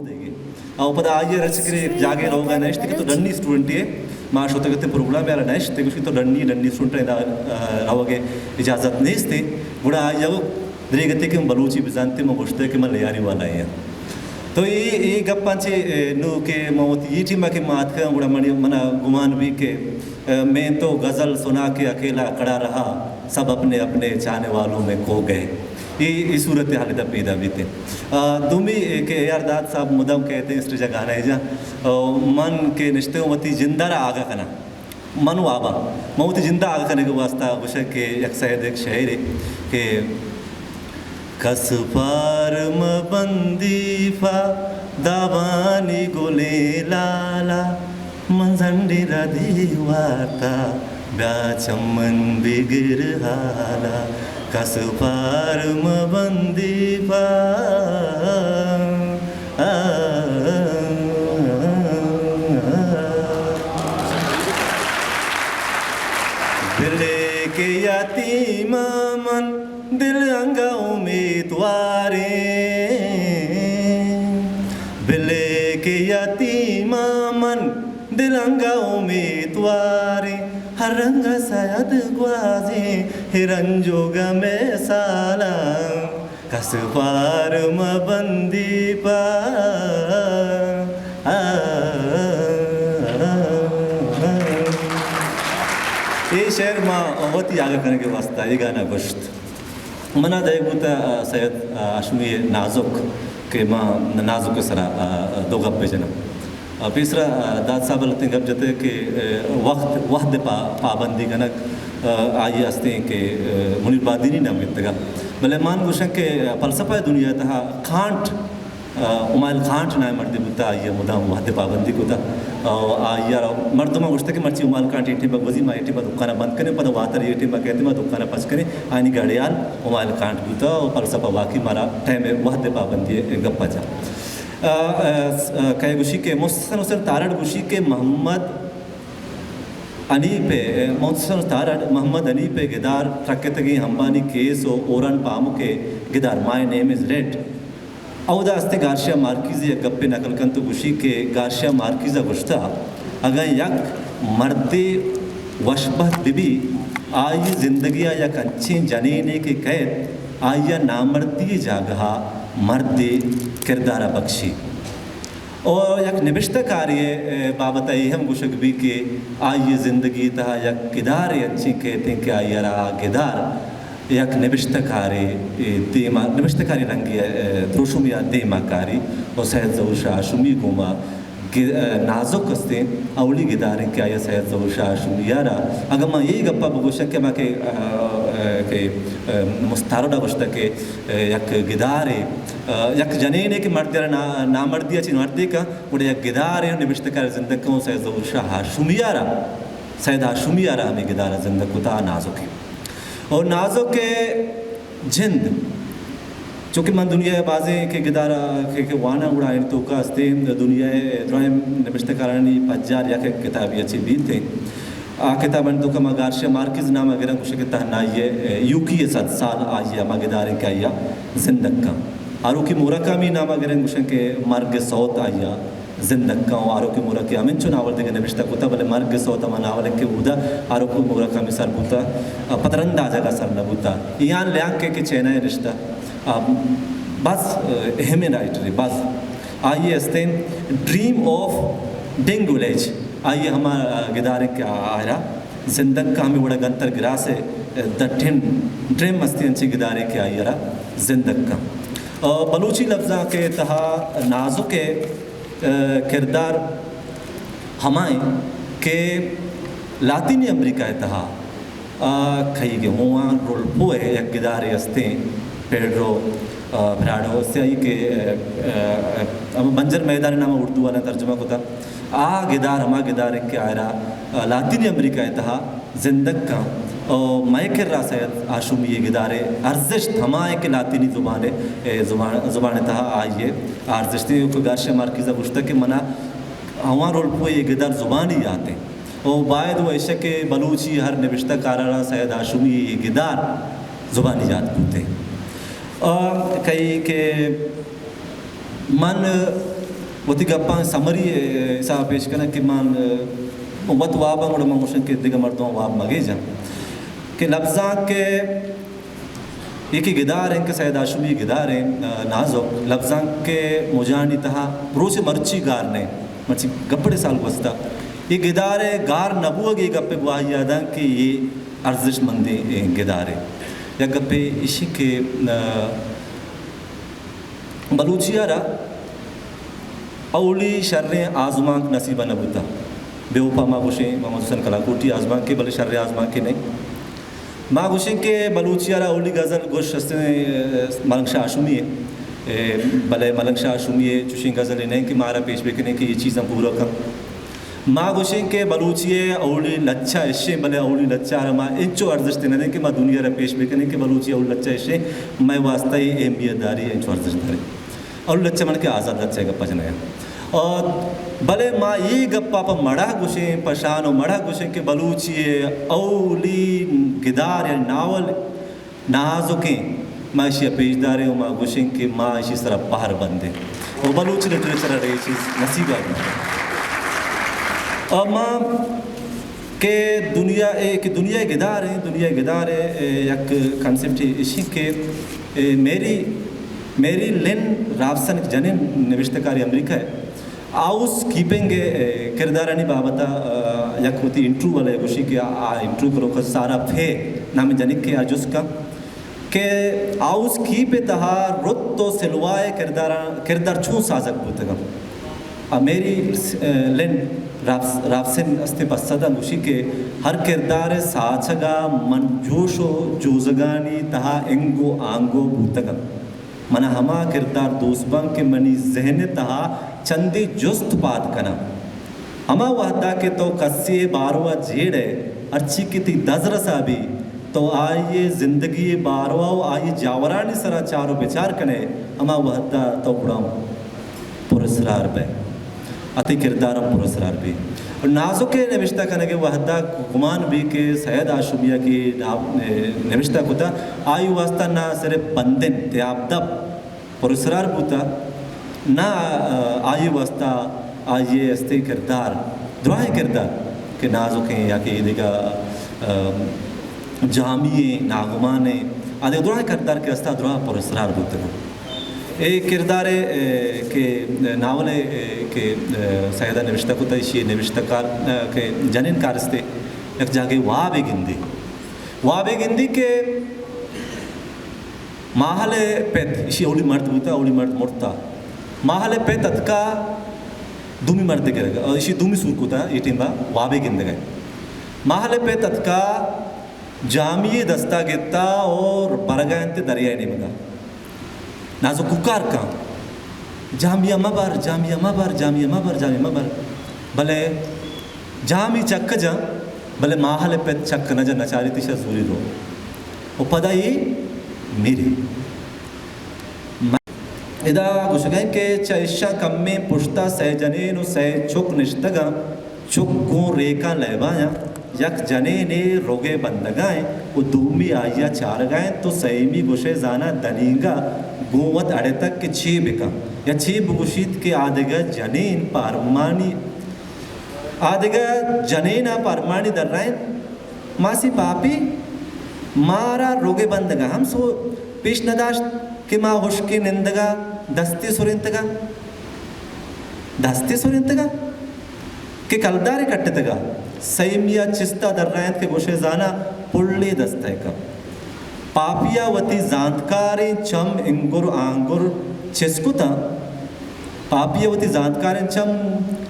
دیگے۔ او پدا آئی ءَ رچ کرے یک جاگے روگ ءَ نشت کہ تو ڈنی اسٹوڈنٹے ئے، ما شتگ اتیں پروگرام ءَ نشت، گوشی تو ڈنی، ڈنی اسٹوڈنٹ ادا، آ، روگ ءِ اجازت نیست۔ گڑا آئی ءَ دریگتے کہ من بلوچی بزانتے، من گوشتے کہ من لیاری والا آں۔ تو اے، اے گپاں چہ، اے، نو کہ من وتی اے ٹیم ءَ کہ ما اتکاں، گڑا منی، منا گمان بی کہ، اے، میں تو غزل سنا کے اکیلا کھڑا رہا، سب اپنے اپنے چاہنے والوں میں کھو گئے۔ اے، اے صورتحال ادا پیدا بیت۔ آ، دومی اے کہ اے آر داد صاحب مدام کئیت اسٹیج ءَ گانا ئے جا، آ، من کہ نشتگ وتی جند ءَ را آگاہ کناں۔ من واب آں۔ من وتی جند ءَ آگاہ کنگ ءِ واسطہ گوشاں کہ یک سید یک شعرے کہ کس پار مبندی پہ دابانی گلیں لالا، من زنڈیں ردی وارتا، بیا چمن بگر حالا، کس پار مبندی پہ دلے کہ یتیم من دل انگا امیدواریں، بلے کہ یتیم من دل انگا امیدواریں، ہر رنگ سید گوازیں، ہے رنج و غم سالاں۔ کس پار مبندی پہ اے شعر ما وتی آگاہ کنگ ءِ واسطہ اے گانا گوشت۔ منا دئیگ بوتا، آ، سید، آ، ہاشمی نازک کہ ما نازک ءِ سرا، آ، دو گپ بجناں۔ آ، پیسرا، آ، داد صاحب ءَ لہتیں گپ جتگ کہ، آ، وقت، وہد ءِ پا-، پابندی کنگ، آ، آئی ءَ استیں کہ، آ، منیر بادینی نام گپتگ ءَ۔ بلے من گوشاں کہ فلسفہ ءِ دنیا ءِ تہا کانٹ، آ، امانوئیل کانٹ نام ءِ مردے بوتا، آئی ءَ مدام وہد ءِ پابندی کتا۔ آ، آئی ءَ را مردماں گوشتگ کہ مرچی امانوئیل کانٹ اے ٹیم ءَ گوزی، ما اے ٹیم ءَ دکان ءَ بند کنیں، پدا واتر اے ٹیم ءَ کئیت، ما دکان ءَ پچ کنیں، آیانی گڑیال امانوئیل کانٹ بوتا و فلسفہ واقعی مارا ٹائم ءِ وہد ءِ پابندی ءِ گپ ءَ جا۔ آ، آ، س-، آ، کئے گوشی کہ محسن حسین تارڑ گوشی کہ محمد حنیف ءِ، محسن تارڑ محمد حنیف ءِ گدار ترکتگیں ہمبانی کیس و اوران پامک ءِ گدار My Name is Red۔ اودا استیں گارشیا مارکیز یک گپے نقل کنت و گوشی کہ گارشیا مارکیز ءَ گوشتہ، اگاں یک مردے وشبخت بہ بی، آئی زندگی ءَ یک انچیں جنینے کہ کئیت، آئی ءَ نامردی ءِ جاگہ ءَ مردے کردار ءَ بکشی۔ و یک نبشتہ کارے ءِ بابت ءَ اے ہم گوشگ بی کہ آئی ءِ زندگی ءِ تہا یک گدارے انچیں کئیتیں کہ آئی ءَ را آ گدار یک نبشتہ کارے ءِ دیما، نبشتہ کاری رنگے ءِ دروشمے ءَ دیما کاری و سید ظہور شاہ ہاشمی گوما گ-، نازک استیں اولی گدار انت کہ آئی ءَ سید ظہور شاہ ہاشمی ءَ را، اگاں ما اے گپ ءَ بگوشاں کہ ما کہ، آ، آ، کہ، آ، مستارڈ ءَ گوشتہ کہ یک گدارے، آ، یک جنینے کہ مردے را نا-، نامردی ءَ چہ مردے کن، گڑا یک گدارے نبشتہ کار زندگ کن و سید ظہور شاہ ہاشمی ءَ را، سید ہاشمی ءَ را ہمے گدار ءَ زندگ کتا نازک ءَ۔ اور نازک ءِ جند، چونکہ من دنیا ءِ بازیں کہ گدار ءَ کہ، کہ واناں گڑا آیانی توکا استیں دنیا ءِ درائیں نبشتہ کارانی پجار یک یک کتابے ءَ چہ بیت۔ آ کتابانی توکا ما گارشیا مارکیز نام ءَ گراں، گوشے کہ تہنائی ءِ، یوکی ءِ صد سال آئی ءَ ہما گداریں کہ آئی ءَ زندگ کن۔ ہاروکی موراکامی نام ءَ گراں، گوشن کہ مرگ ءِ سوت آئی ءَ زندگ کن و ہاروکی موراکامی ہمینچو ناول دگہ نبشتہ کتا، بلے مرگ ءِ سوت ہما ناول کہ اودا ہاروکی موراکامی سر بوتا، پترند آ جگہ سر نہ بوتا۔ ایان لیانگ کہ، کہ چائنا ءَ نشتا، آ، باز، اہمیں رائٹرے، باز۔ آئی ءِ استیں ڈریم آف ڈنگ ولیج، آئی ءِ ہما، آ، گداریں کہ آ-، آئرا زندگ کن، ہمے وڑا گنتر گراس ءِ، آ، دا ٹن-، ڈریم استیں انچیں گدارے کہ آئی ءَ را زندگ کن۔ آ، بلوچی لبزانک ءِ تہا نازک ءِ، آ، کردار ہما انت کہ لاطینی امریکہ ءِ تہا آ، کئیگ ءِ ہوان رولپو ءِ یک گدارے استیں، پیڈرو، آ، پراڈو، سیاہی کہ، آ، آ، ہم بنجر میدان نام اردو والا ترجمہ کتا۔ آ گدار ہما گدار انت کہ آئرا، آ، لاطینی امریکہ ءِ تہا زندگ کن۔ او مئے کرا سید ہاشمی ءِ گدار ءِ ارزشت ہما انت کہ لاطینی زبان ءِ، اے، زبان، زبان ءِ تہا آئی ءِ ارزشت انت۔ کہ گارشیا مارکیز ءَ گوشتگ کہ منا ہوان رولپو ءِ گدار زبانی یات انت۔ و باید و ایش کہ بلوچی ہر نبشتہ کار ءَ را سید ہاشمی ءِ گدار زبانی یات بوتیں۔ آ، کئی کہ من وتی گپاں سمری ءِ حساب ءَ پیش کناں کہ من، ءَ، وت واب آں، گڑا من گوشاں کہ دگہ مردم واب مگیجاں کہ لبزانک ءِ یکے گدار اِنت کہ سید ہاشمی گدار اِنت، ءَ، نازک لبزانک ءِ مجانی تہا روچ مرچی گار نہ اِنت، مرچی گپڑے سال گوستہ اے گدار ءِ گار نہ بوگ ءِ گپ ءِ گواہی ءَ داں کہ اے ارزشت مندیں گدارے۔ یک گپے ایشی کہ، ءَ، بلوچی ءَ را اولی شریں آزمانک نصیب نہ بوتہ۔ بے وپا ما گوشیں، محمد حسین کلاکوٹی آزمانکے، بلے شریں آزمانکے نہ اِنت۔ ما گوشیں کہ بلوچی ءَ را اولی غزل گوش استیں، ءَ، ملنگ شاہ ہاشمی ءِ، ءَ، بلے ملنگ شاہ ہاشمی ءِ چوشیں غزلے نہ اِنت کہ مارا پیش بکنیں کہ اے چیزاں پورا کن۔ ما گوشیں کہ بلوچی ءِ اولی لچہ اشیں، بلے اولی لچہ ءَ را ما انچو ارزشت نہ دیں کہ ما دنیا ءَ را پیش بکنیں کہ بلوچی ءِ اولی لچہ اشیں، مئے واسطہ اے اہمیت داری، انچو ارزشت داری۔ اولی لچہ من کہ آزات لچہ ءِ گپ ءَ جنگ ءَ۔ اور بلے ما اے گپ ءَ پہ مڑاہ گوشیں، پہ شان ءُ مڑاہ گوشیں کہ بلوچی ءِ اولی گدار یا ناول نازکیں، ما ایشی ءَ پیش داریں ءُ ما گوشیں کہ ما ایشی سرا پہر بندیں ءُ بلوچی لٹریچر ءَ اے چیز نصیب ءَ بیت۔ ءُ ما کہ دنیا ءِ، کہ دنیا ءِ گدار ایں، دنیا ءِ گدار ءِ، اے، یک کانسپٹ ایشی کہ، اے، میری، میری لن رابسن، یک جنین نبشتہ کارے امریکہ ءِ، ہاؤس کیپنگ ءِ، اے، کردارانی بابت ءَ، اے، یک وتی انٹرویو ءَ گوشی کہ آ، آ انٹرویو کنوک سارا فے نامیں جنکے ءَ جست کن کہ ہاؤس کیپ ءِ تہا رت ءُ سلوا ءِ کرداراں، کردار چون سازگ بوتگ اَنت۔ آ میری، اے، لن رابس-، رابسن استیں پسہ داں گوشی کہ ہر کردار ءِ ساچگ ءَ من جوش ءُ جوزگانی تہا انگو آنگو بوتگ آں۔ من ءَ ہما کردار دوست باں کہ منی ذہن ءِ تہا چندے جست پاد کناں۔ ہما وہد ءَ کہ تو کسے ءِ باروا جیڑ ئے، ہرچی کہ تئی دزرس ءَ بی، تو آئی ءِ زندگی ءِ باروا ءُ آئی ءِ جاورانی سرا چار ءُ بچار کن ئے، ہما وہد ءَ تو گڑا پر اسرار بئے۔ ءُ تئی کردار ہم پر اسرار بی۔ نازک ءِ نبشتہ کنگ ءِ وہد ءَ گمان بی کہ سید ہاشمی ءَ کہ نا-، نبشتہ کتہ، آئی واسطہ نہ صرف بندن تیاب دپ پر اسرار بوتہ، نہ، آ، آئی واسطہ آئی ءِ استیں کردار، دراہیں کردار کہ نازکیں یا کہ دگہ، آ، جامی ایں، ناگمان ایں، آ دگہ دراہیں کردار کہ استہ دراہ پر اسرار بوتگ۔ اے کردار ءَ، اے، کہ ناول ءَ، اے، کہ، اے، سید ءَ نبشتہ کتہ، ایشی ءِ نبشتہ کار، اے، کہ جنین کارستے یک جاگہے وابے گندی۔ وابے گندی کہ ماہل ءِ پت، ایشی اولی مرد بوتہ، اولی مرد مرتہ۔ ماہل ءِ پت اتکہ دومی مردے گرگ ءَ، ایشی دومی سور کتہ، اے ٹیم ءَ وابے گندگ ءَ۔ ماہل ءِ پت اتکہ جامی یے دستا گپتہ اور برگا انت دریائے نیمگا۔ نازک کوکار کن، جامی ءَ مبر، جامی ءَ مبر، جامی ءَ مبر، جامی ءَ مبر۔ بلے جامی چک جاں، بلے ماہل ءِ پت چک نہ جاں، نچاری تیشا زوری رو۔ و پدا اے میری۔ ادا گوشگ ءَ کہ چہ اشاں کمیں پشتا سئے جنین و سئے چک نشتگاں۔ چک گوں ریکاں لیبایاں، یک جنینے رگے بندگا انت و دومی آئیا چارگا انت و سئیمی گوشئے زاناں دنیگا گوں وت اڑتگ کہ چے بکن یا چے بگوشیت کہ آدگہ جنین پہ ارمانی، آدگہ جنینا پہ ارمانی درائینت۔ ماسی پاپی، مارا رگے بندگا ہم سو پیش نداشت کہ ما ہشکیں نندگا دستے سرینتگا، دستے سرینتگا کہ کلدارے کٹتگا۔ سئیمیا چستا درائینت کہ گوشئے زاناں پلے دستئے کن۔ پاپیا وتی زانتکاریں چم انگر آنگر چست کتاں۔ پاپیا وتی زانتکاریں چم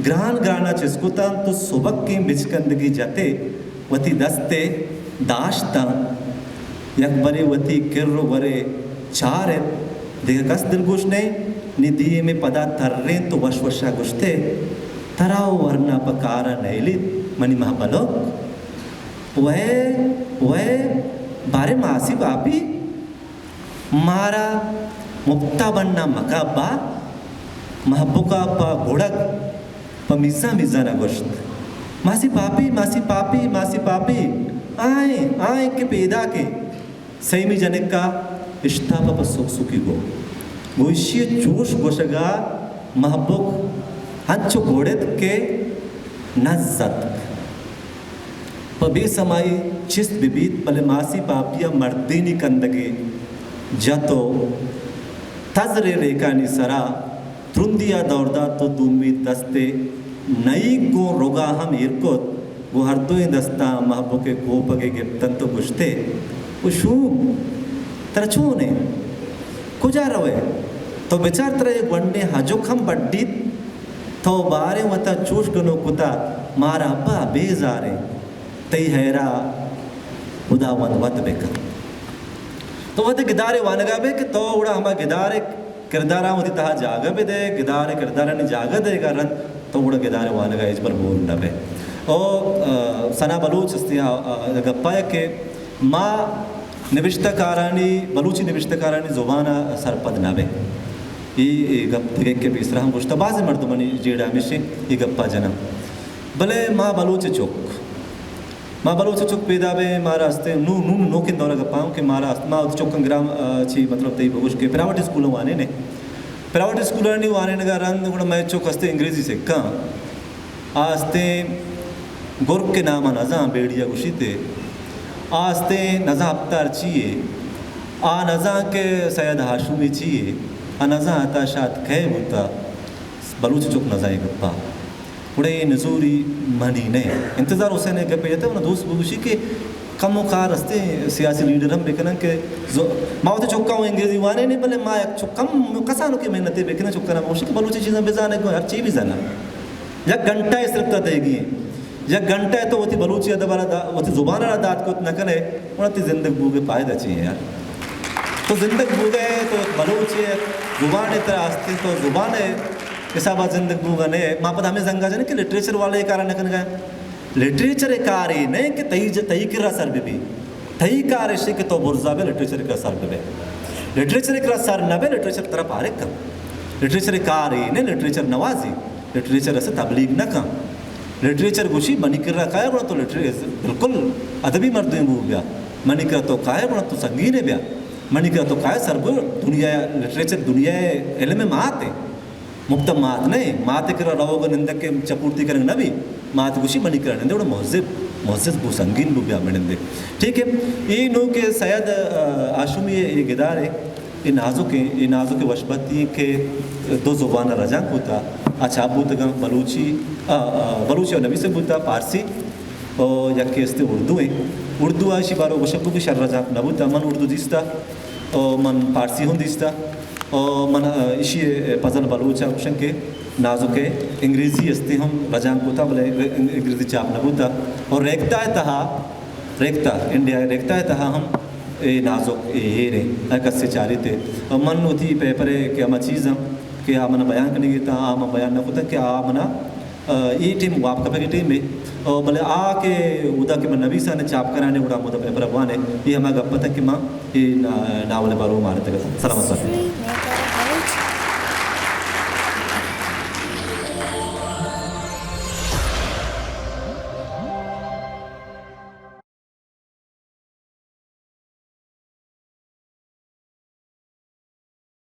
گران گرانا چست کتاں تو سبکیں بچکندگی جتے۔ وتی دست ء داشتاں، یک برے وتی کر ء گور ء چارت، دگہ کس دلگوش نہ انت۔ نی دیم ء پدا ترینت ء وش وش ء گوشت ئے، ترا و ورنا پہ کار ء نئیلیت منی مہبلک۔ وئے، وئے، باریں ماسی باپی! مارا مپتا بننا مکا با۔ مہبکا پہ گڑگ پہ میزان میزان ء گوشت، ماسی پاپی، ماسی پاپی، ماسی پاپی، آئیں، آئیں کہ پیداکیں۔ سئیمی جنکا اشتاپ ء پہ سک سکی گو۔ گو ایشی ء چوش گوشگا مہبک انچو گوڑت کہ نز اتک۔ پہ بے سمائی چست بہ بیت، بلے ماسی پاپی ءَ مردینی کندگے جت ءُ تزرے ریکانی سرا ترندی ءَ دور دات ءُ دومی دست ءَ نئیگ گوں رگا ہم ایر کت، گوں ہر دوئیں دستاں مہبک ءِ کوپگے گپتنت ءُ گوشت ئے، او شوم، ترا چون انت؟ کجا روئے؟ تو بچار، ترا اے گونڈیں ہجک ہم بڈیت۔ تو باریں وتا چوش گنوک کتا، مارا ابا بیزاریں، تئی ہیرا خداوند وت بکن۔ تو وت گدارے وانگا بے کہ تو گڑا ہما گدارے کرداراں وتی تہا جاگہ بدے، گدارے کردارانی جاگہ دے گا رند تو گڑا گدارے وانگا ہچبر بور نہ بے۔ او، آ، ثنا بلوچ ہستی آ، آ، گپا کہ ما نبشتہ کارانی، بلوچی نبشتہ کارانی زبان ءَ سرپد نہ بیں۔ اے، اے گپ دگہ کہ پیسرا ہم گوشتہ، بازیں مردمانی جیڑہ ہمیش انت، اے گپا جناں۔ بلے ما بلوچ چک، ما بلوچ چک پیدا بیں، مارا ہستیں، نوں، نوں نوکیں دور ءِ گپاں کہ مارا ہست، ما وتی چکاں گرام، آ، چی مطلب تئی بگوش کہ پرائیویٹ اسکول وانین ئے۔ پرائیویٹ اسکولانی وانینگا رند گڑا مئے چک ہستیں انگریزی سکھاں۔ آ ہستیں گرک ءِ نام ءَ نزاں، بیڑی ءَ گوشیت ئے۔ آ ہستیں نزاں ہپتار چی یے۔ آ نزاں کہ سید ہاشمی چی یے۔ آ نزاں عطا شاد کئے بوتا۔ بلوچ چک نزاں اے گپا۔ گڑا اے نزوری منی نہ۔ انتظار حسین ءِ گپے جتہ، من دوست بگوشی کہ کم و کار ہستیں سیاسی لیڈر ہم بکنن کہ زو-، ما وتی چکاں انگریزی وانین ئے، بلے ما یک چکم کسانو کہ محنتے بکنن، چکاں ما گوشی کہ بلوچی چیزاں بزانے، گوں ہر چی بزانا۔ یک گھنٹہ ءِ صرف ترا دئیگی انت۔ یک گھنٹہ ءَ تو وتی بلوچی ادب ءَ را دا-، وتی زبان ءَ را دات کت نہ کن ئے، گڑا تئی زندگ بوگ ءِ فائدہ چی ایں یار؟ تو زندگ بوگ ءَ ئے، تو یک بلوچ ئے، زبان ءِ ترا ہست انت، تو زبان ءِ حساب ءَ زندگ بوگ ءَ نہ ئے۔ ما پدا ہمے زنگ ءَ جنیں کہ لٹریچر والے اے کار ءَ نہ کنگ ءَ۔ لٹریچر ءِ کار اے نہ کہ تئی ج-، تئی کرا سر بہ بی۔ تئی کار ایش کہ تو برزا بے، لٹریچر ءِ کرا سر بہ بے۔ لٹریچر ءِ کرا سر نہ بے، لٹریچر ترا پارگ کن۔ لٹریچر ءِ کار اے نہ، لٹریچر نوازی۔ لٹریچر اسے تبلیغ نہ کن۔ لٹریچر گوشی منی کرا کائے گڑا تو لٹری-، بالکل ادبی مردمے بو بیا۔ منی کرا تو کائے گڑا تو سنگینے بیا۔ منی کرا تو کائے سربر دنیا، لٹریچر دنیا ءِ علم ءِ مات ایں۔ مپت ءَ مات نہ ایں۔ مات ءِ کرا روگ ءُ نندگ کہ چپورتی کنگ نہ بی۔ مات گوشی منی کرا نندے گڑا مہذب، مہذب بو، سنگین بو، بیا مئے نندے۔ ٹھیک ہے، اے نوں کہ سید، آ، ہاشمی ءِ اے گدار ءِ اے نازکیں، اے نازکیں وشبتی ایں کہ دو زبان ءَ رجانک بوتا، آ چاپ بوتگاں، بلوچی، آ، آ، بلوچی ءَ نبیسگ بوتا، پارسی، او یکے استے اردو ایں۔ اردو ءَ اشی بارو گوشگ بو کہ شر رجانک نہ بوتا، من اردو دیستا، او من پارسی ہم دیستا، او من، آ، اشی ءَ پزل بلوچ ءَ گوشن کہ نازک ءِ انگریزی استے ہم رجانک بوتا، بلے انگریزی چاپ نہ بوتا۔ او ریختہ ءِ تہا ریختہ، انڈیا ءِ ریختہ ءِ تہا ہم اے نازک اے ایر ایں، اگہ کسے چاریت ئے۔ من وتی پیپر ءِ کہ ہما چیزاں کہ آ من بیان کنگی اتاں، آ من بیان نہ کتاں کہ آ من، آ، اے ٹیم واب کپگ ءِ ٹیم اے، آ، بلے آ کہ اودا کہ من نبیساں چاپ کناں گڑا ہمودا پیپر ءَ بوان ئے، اے ہما گپ اتاں کہ من اے نا-، ناول ءِ بارو مارتگ اتاں۔ سلامت بات۔